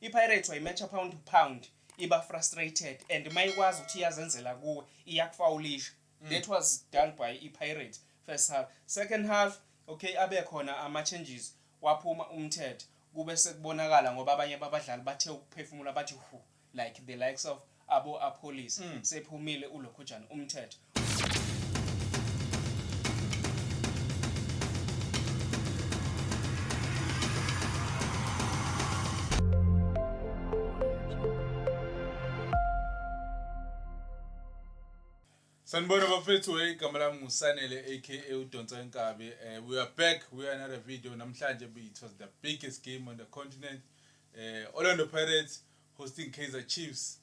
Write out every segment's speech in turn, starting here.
IPirates wayimatcha pound to pound iba frustrated and mayikwazi ukuthi iyazenzela kuwe iyakufawulisha. That was done by iPirates first half. Second half, okay, abe khona ama changes, waphuma uMthetho, kube sekubonakala ngoba abanye babadlali bathe ukuphefumula bathi hu, like the likes of abo Appollis. Sephumile uLokhujana uMthetho. Sanibona bafethu, hey, igama lami nguSanele aka uDonsa Inkabi. We are back we are another video. Namhlanje it was the biggest game on the continent. Orlando Pirates hosting Kaizer Chiefs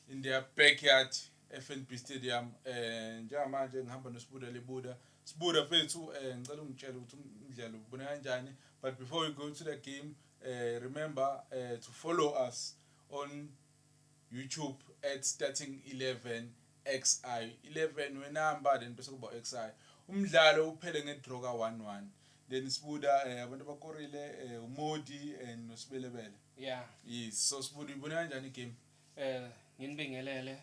in their backyard, FNB Stadium. Njengamanje ngihamba noSibuda Lebuda. Sibuda fethu, ngicela ungitshele ukuthi umdlalo ubona kanjani. But before we go to the game, remember to follow us on YouTube at starting 11 XI 11 wenumber, then bese kuba XI. Umdlalo uphele ngedraw ka 1-1. Then Sibuda, abantu abakorile uModi and noSibelebele. Yes, so Sibuda, ubona kanjani igame? Nginibingelele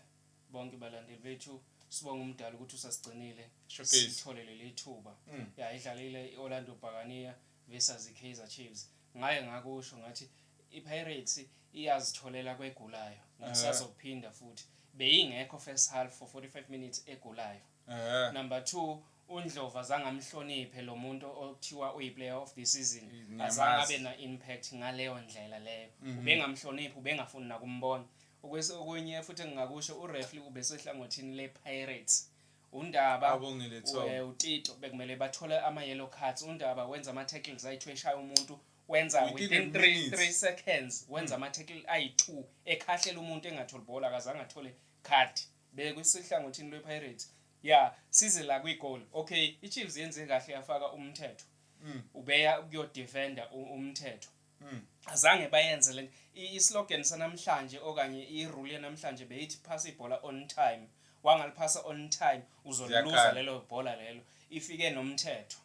bonke balandeli bethu. Sibonga umdali ukuthi usasigcinile. Showcase. Sithole leli thuba. Ya, idlalile iOrlando Buccaneers versus iKaizer Chiefs. Ngaye ngakusho ngathi iPirates iyazitholela kwegulayo. Ngisazophinda futhi. Beyingekho first half for 45 minutes egulayo. Number 2, uNdlovu azangamhloniphe lo muntu okuthiwa uyi-player of the season. Ngiyamazi. Azange abe na impact ngaleyo ndlela leyo. Ubengamhloniphi, ubengafuni nakumbona. Okunye futhi engingakusho, ureferee ubesehlangothini le-Pirates. Undaba Abongile Tom. uTito bekumele bathole ama yellow cards. Undaba wenza ama tackles ayi-2 eshaya umuntu, wenza within within the 3 minutes. 3 seconds wenza ama tackle ayi-2 ekhahlela umuntu engatholi bhola, akazange athole card. Bekusehlangothini lwe-Pirates. Yeah, size la kwi-goal. Okay, i-Chiefs yenze kahle yafaka uMthetho. Ubeya ukuyodefenda uMthetho. Azange bayenze le i-slogan sanamhlanje okanye i-rule yanamhlanje beyithi pass ibhola on time. Wangaliphasa on time uzoluza Ziyakhala. lelo bhola lelo. Ifike noMthetho.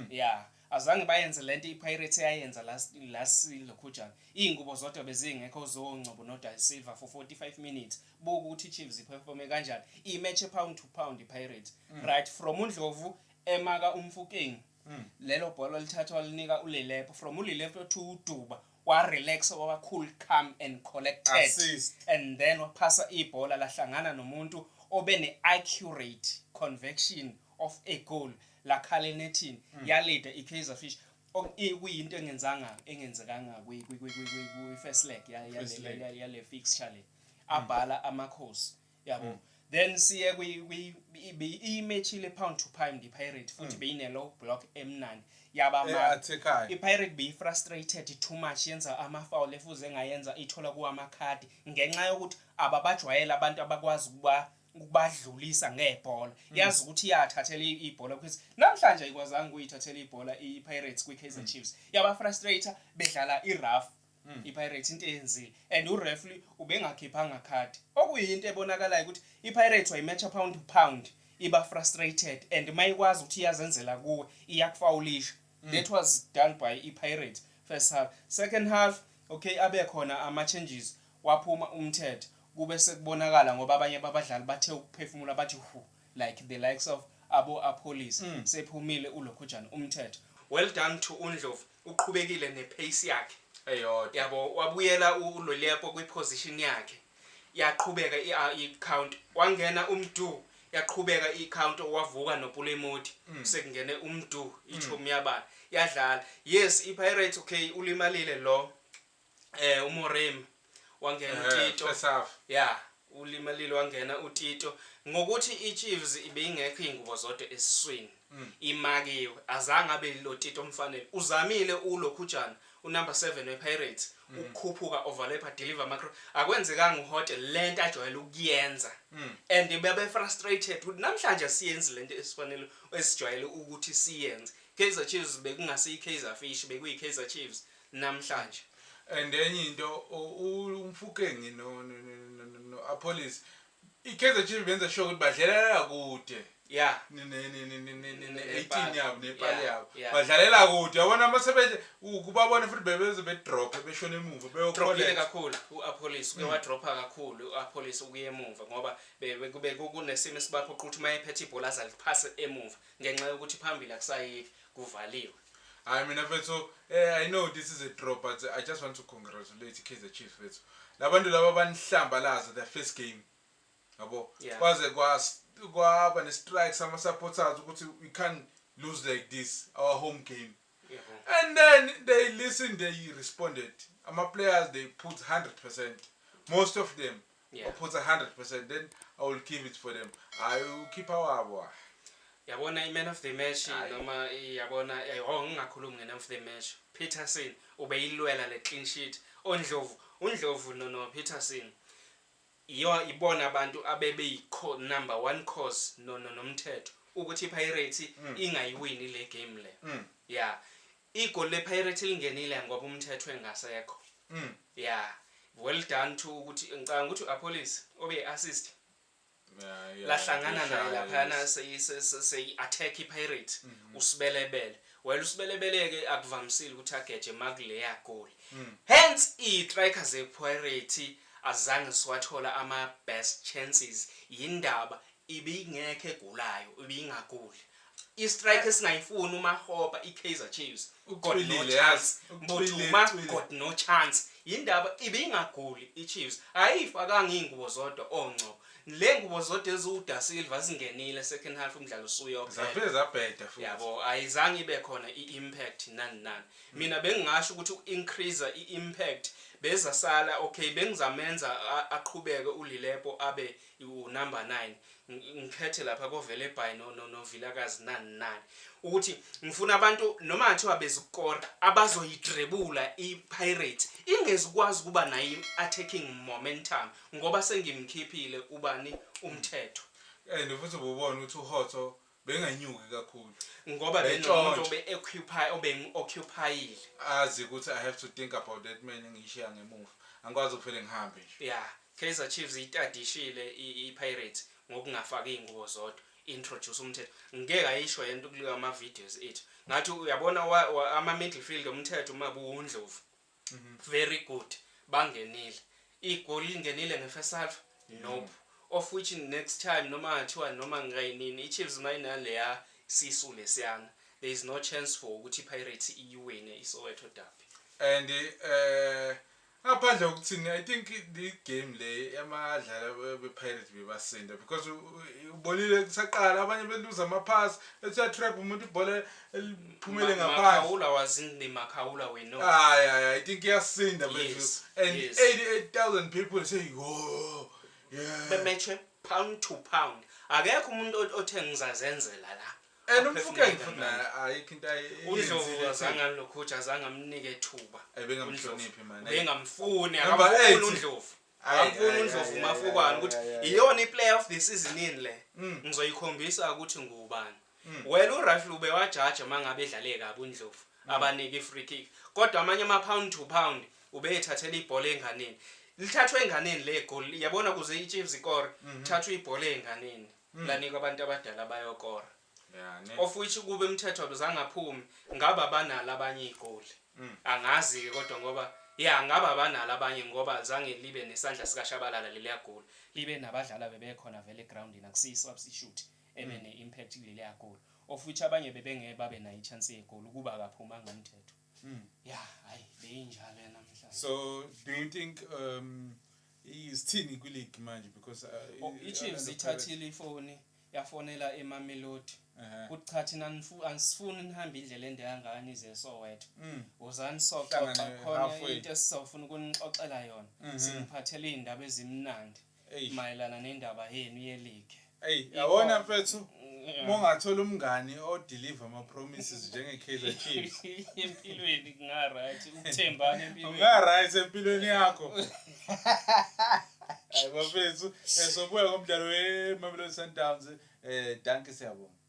Yeah, azange bayenze lento iPirates eyayenza last lokhujana. Izingubo zodwa bezingekho zoNgcobo no Da Silva for 45 minutes. Buka ukuthi iChiefs iperforme kanjani. I-match pound to pound iPirates. Right from uNdlovu emaka uMofokeng. Lelo bhola lithathwa linika uLilepo, from uLilepo to uDuba wa relax, waba cool, calm and collected. Assist. And then waphasa ibhola lahlangana nomuntu obe ne accurate conversion of a goal, lakhala enethini, yalida iKaizer Fish. Kuyinto engenzekanga kwi first leg First leg. Yale fixture le abhala amakhosi yabo. Then siye kwi i-match le pound to pound iPirate futhi beyine low block emnandi yaba E-attackayo. iPirate beyi frustrated too much, yenza ama foul efuze engayenza ithola kuwa amakhadi ngenxa yokuthi ababajwayele abantu abakwazi ukuba ukubadlulisa ngebhola. Yazi ukuthi iyathathela ibhola because namhlanje ayikwazanga ukuyithathela ibhola iPirates kwiKaizer Chiefs. Yaba frustrator bedlala irough iPirates into eyenzile and ureferee ubengakhiphanga card, okuyinto ebonakalayo ukuthi iPirates wayimatcha pound to pound iba frustrated and mayikwazi ukuthi iyazenzela kuwe iyakufawulisha. That was done by iPirates first half. Second half, okay, abe khona ama changes, waphuma uMthetho, kube sekubonakala ngoba abanye babadlali bathe ukuphefumula bathi hu, like the likes of abo Appollis. Sephumile uLokhujana uMthetho. Well done to uNdlovu, uqhubekile nepace yakhe eyodwa. Yabo, wabuyela uLolepo kwiposition yakhe, yaqhubeka i-count, wangena uMdu, yaqhubeka i-count, wavuka noPule Mmodi. Sekungene uMdu, ichomi yabala yadlala. Yes, iPirates, okay, ulimalile lo uMoremi, wangena uTito. First half. Yeah, ulimalile, wangena uTito. Ngokuthi iChiefs ibingekho ingubo zodwa esiswini, imakiwe, azange abe lo Tito omfanele. Uzamile uLokhujana unumber 7 wePirates ukukhuphuka, overlap, deliver macro, akwenzekanga uhote lento ajwayele ukuyenza and bebe frustrated ukuthi namhlanje siyenzi lento esifanele esijwayele ukuthi siyenze. Kaizer Chiefs bekungasi iKaizer Fish, bekuyi Kaizer Chiefs namhlanje. And enye into, uMofokeng no Appollis, iKaizer Chiefs benza sure ukuthi badlalela kude. Ne-18 yabo nepali yabo badlalela kude, yabona, mase kubabona futhi bebeze bedrophe beshona emuva. Dropile. Beyocollect. Kakhulu u-Appollis uke wadropha kakhulu u-Appollis ukuya emuva ngoba kube kunesimo esibaphoqa ukuthi uma ephethe ibhola aze aliphase emuva ngenxa yokuthi phambili akusayiki, kuvaliwe. Hayi, mina mfethu, I know this is a draw, but I just want to congratulate Kaizer Chiefs, mfethu. Labantu laba banihlambalaza their first game, yabo. Kwaze kwaba ne-strike sama-supporters ukuthi we can't lose like this, our home game. And then they listened, they responded. Ama-players, they put 100%, most of them put 100%. Then I will give it for them. Hayi, ukhipha wabo. Yabona, i-man of the match Hayi. noma yabona, oh, ngingakhulumi nge-man of the match. Peterson ubeyilwela le clean sheet. Ondlovu, uNdlovu no Peterson iyo ibona abantu abebeyi number one cause no nomthetho ukuthi iPirates ingayiwini le game le. Yeah, igoli lePirates lingenile ngoba umthetho engasekho. Yeah, well done to ukuthi ngicabanga ukuthi uAppollis obe assist Yeah, lahlangana naye eshaya, laphayana. Yes. Seyi-attack i-Pirate uSibelebele. Well, uSibelebele-ke akuvamisile ukuthi ageje makuleya goli. Hence iy'striker ze-Pirate azange siwathola ama-best chances. Yindaba ibingekho egulayo, ibingaguli i-strike esingayifuni uMakgopa. I-Kaizer Chiefs got no Ucwilile, chance. yazi. Ucwilile, Mbuthuma ucwilile. got no chance. Yindaba ibingaguli i-Chiefs, ayifakanga iy'ngubo zodwa ongcobo le ngubo zodwa eziwuDa Silva zingenile second half, umdlalo usuyophela. Zafike zabheda futhi. Yabo, ayizange ibe khona i-impact nani nani. Mina bengingasho ukuthi uku-increase i-impact bezasala, okay, bengizamenza aqhubeke uLilepo abe unumber 9, ngikhethe lapha kovele by no Vilakazi nani nani, ukuthi ngifuna abantu noma ngathiwa bezukora abazoyidrebula iPirates ingezukwazi ukuba nayo i-attacking momentum ngoba sengimkhiphile ubani, umthetho. And futhi ububona ukuthi uHotto benganyuki kakhulu. Ngoba Bentshontsha. benomuntu obe-occupy, obengi-occupyile. Azi ukuthi I have to think about that man engiyishiya ngemuva, angikwazi ukuvele ngihambe nje. Yeah, Kaizer Chiefs itadishile i-Pirates ngokungafaki iy'ngubo zodwa, introduce umthetho. Ngeke ayisho yento kuliwa ama-videos ethu ngathi uyabona ama-midfield omthetho uma buwundlovu very good, bangenile, igoli lingenile nge-first half, nope, of which next time noma ngathiwa noma ngayinini i-Chiefs mayinaleya sisu lesiyana, there is no chance for ukuthi i-Pirates iyiwine iSoweto derby. And ngaphandle kokuthini, I think the game le yamadlala be-Pirates bebasinda because ubonile kusaqala abanye beluza amaphasi, ethi uyatrap umuntu, ibhola eliphumele ngaphandle. Makhaula was in the Makhaula we know. Hayi hayi, I think iyasinda mfethu. And 88,000 people say, "Oh yeah." Bematche pound to pound, akekho umuntu othe ngizazenzela la. And uMofokeng Aphefumule futhi kamnandi. naye ayikho into uNdlovu ayenzile. azange alokhuja, azange amnike thuba. Ayi, bengamhloniphi man. Bengamfuni. Number Akamfuni 8. uNdlovu. Ayi, Akamfuni ayi, uNdlovu ayi, Mafukwane ayi, ukuthi ayi, ayi. iyona i-player of the season yini le, ngizoyikhombisa ukuthi ngubani. Well, ureferee ubewajaja uma ngabe edlale kabi uNdlovu, abanike i-free kick, kodwa amanye ama-pound to pound ubeyethathela ibhola enganeni, lithathwe enganeni le goli, yabona, kuze i-Chiefs ikore, thathwe ibhola enganeni, lanikwa abantu abadala bayokora. Yeah, ne. Of which kube umthetho abuzangaphumi ngaba banalo abanye igoli. Angazi-ke kodwa ngoba ya ngaba banalo abanye ngoba zange libe nesandla sikaShabalala leliya goli, libe nabadlali abebekhona vele egrawundini, akusiyi-substitute ebe ne-impact kuleliya goli, of which abanye bebengeke babe nayo i-chance yegoli ukuba akaphumanga umthetho. Ya, hayi, beyinjalo namhlanje. So do you think isithini kwi-league manje because Oh, i-Chiefs Orlando ithathile ifoni, yafonela eMamelodi kuthi cha, thina anisifuni nihambe indlela ende kangaka nize eSoweto. Wozani soxoxa. Hlangane Khona halfway. into esizofuna ukunixoxela yona. Siniphathele iy'ndaba ezimnandi Eish. mayelana nendaba yenu ye-league. Ey, yabona mfethu, uma ungathola umngani odeliver ama-promises njenge-Kaizer Chiefs, Empilweni kunga-right, ukuthembana empilweni. Unga-right empilweni yakho. Hayi bafethu, sobuya ngomdlalo we-Mamelodi Sundowns. Dankie, siyabonga.